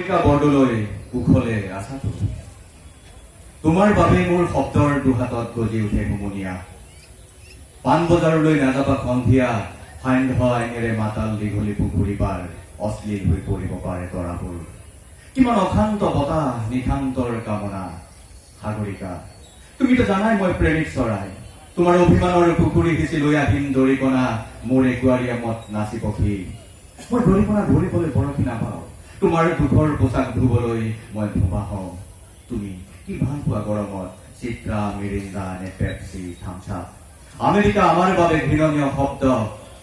বৰদলৈ, কুশলে আছাতো? তোমাৰ বাবে মোৰ শব্দৰ দুহাতত গজি উঠে হুমুনিয়া। পাণবজাৰলৈ নাযাবা সন্ধিয়া। সান্ধ্য আইনেৰে মাতাল দীঘলী পুখুৰী পাৰ, অশ্লীল হৈ পৰিব পাৰে তৰাবোৰ। কিমান অশান্ত বতাহ, নিশান্তৰ কামনা। সাগৰিকা, তুমিতো জানাই মই প্ৰেমিক চৰাই। তোমাৰ অভিমানৰ পুখুৰী সিঁচি লৈ আহিম দৰিকণা। মোৰ একুৱাৰিয়ামত নাচিব সি। মই দৰিকণা ধৰিবলৈ বৰশী নাপাওঁ। তোমাৰ দুখৰ পোচাক ধুবলৈ মই ধোবা হওঁ। তুমি কি ভাল পোৱা গৰমত, চিত্ৰা, মিৰিণ্ডা নে পেপচি, থামছ আপ? আমেৰিকা আমাৰ বাবে ঘৃণনীয় শব্দ।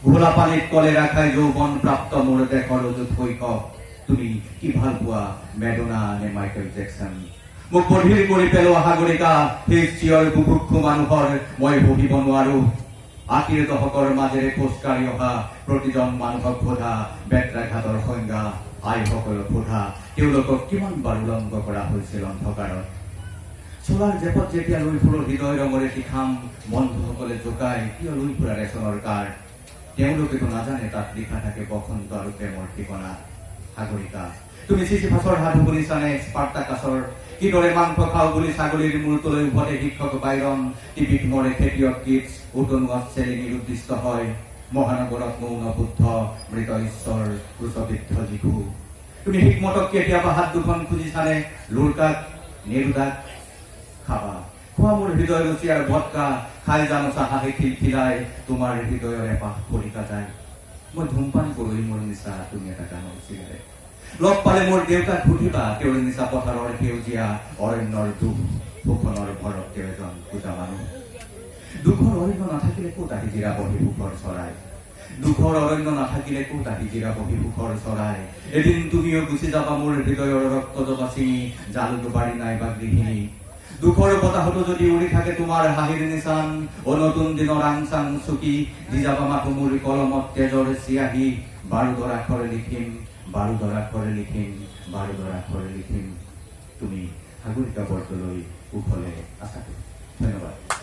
ঘোলা পানীত কলেৰা খাই যৌৱন প্ৰাপ্ত মোৰ দেশৰ অযুত শৈশৱ। তুমি কি ভাল পোৱা, মেডোনা নে মাইকেল জেকচন? মোক বধিৰ কৰি পেলোৱা সাগৰিকা, সেই চিঞৰ বুভুক্ষু মানুহৰ মই সহিব নোৱাৰো। 80ৰ দশকৰ মাজেৰে খোজকাঢ়ি অহা প্ৰতিজন মানুহক সোধা বেত্ৰাঘাতৰ সংজ্ঞা। আইসকলক সোধা, তেওঁলোকক কিমান বাৰ উলংগ কৰা হৈছিল অন্ধকাৰত। চোলাৰ জেপত যেতিয়া লৈ ফুৰো হৃদয় ৰঙৰে খাম, বন্ধুসকলে জোকাই, কিয় লৈ ফুৰা ৰেচনৰ কাৰ্ড? তেওঁলোকেতো নাজানে তাত লিখা থাকে বসন্ত আৰু প্ৰেমৰ ঠিকনা। সাগৰিকা, তুমি চিচিফাছৰ সাধু শুনিছানে স্পাৰ্টাকাছৰ? কিদৰে মাংস খাওঁ বুলি ছাগলীৰ মূৰটোলৈ উভতে শিক্ষক বাইৰন? টিভিত মৰে খেতিয়ক কিটছ, উতনুৱাত চেলি নিৰুদ্দিষ্ট হয়। মহানগৰত মৌন বুদ্ধ, মৃত ঈশ্বৰ, ক্ৰুচবিদ্ধ যীশু। তুমি হিকমতক কেতিয়াবা হাত দুখন খুজিছানে? লোৰকাক, নেৰুদাক? খাবা, খোৱা মোৰ হৃদয় ৰুচিয়াৰ ভটকা। খাই জানোচা হাঁহি খিলখিলাই তোমাৰ হৃদয়ৰ এপাহ খৰিকা যায়। মই ধূমপান কৰোঁ, মোৰ নিচা। তুমি এটা গানৰ চিগাৰেট। লগ পালে মোৰ দেউতাক সুধিবা, তেওঁৰ নিচা পথাৰৰ সেউজীয়া অৰণ্যৰ দুখ। শোষণৰ ভৰত তেওঁ এজন কুজা মানুহ। দুখৰ অৰণ্য নাথাকিলে ক'ত আহি জিৰাবহি সুখৰ চৰাই? দুখৰ অৰণ্য নাথাকিলে ক'ত আহি জিৰাবহি সুখৰ চৰাই? এদিন তুমিও গুচি যাবা মোৰ হৃদয়ৰ ৰক্ত জবা ছিঙি, জালুকবাৰী নাইবা গৃহিণী। দুখৰ বতাহতো যদি উৰি থাকে তোমাৰ হাঁহিৰ নিচান, অ নতুন দিনৰ আংচাং চুকি দি যাবা মাথো মোৰ কলমত তেজৰ চিয়াহী। বাৰুদৰ আখৰে লিখিম, বাৰুদৰ আখৰে লিখিম, বাৰুদৰ আখৰে লিখিম। তুমি সাগৰিকা বৰদলৈ, কুশলে আছাতো? ধন্যবাদ।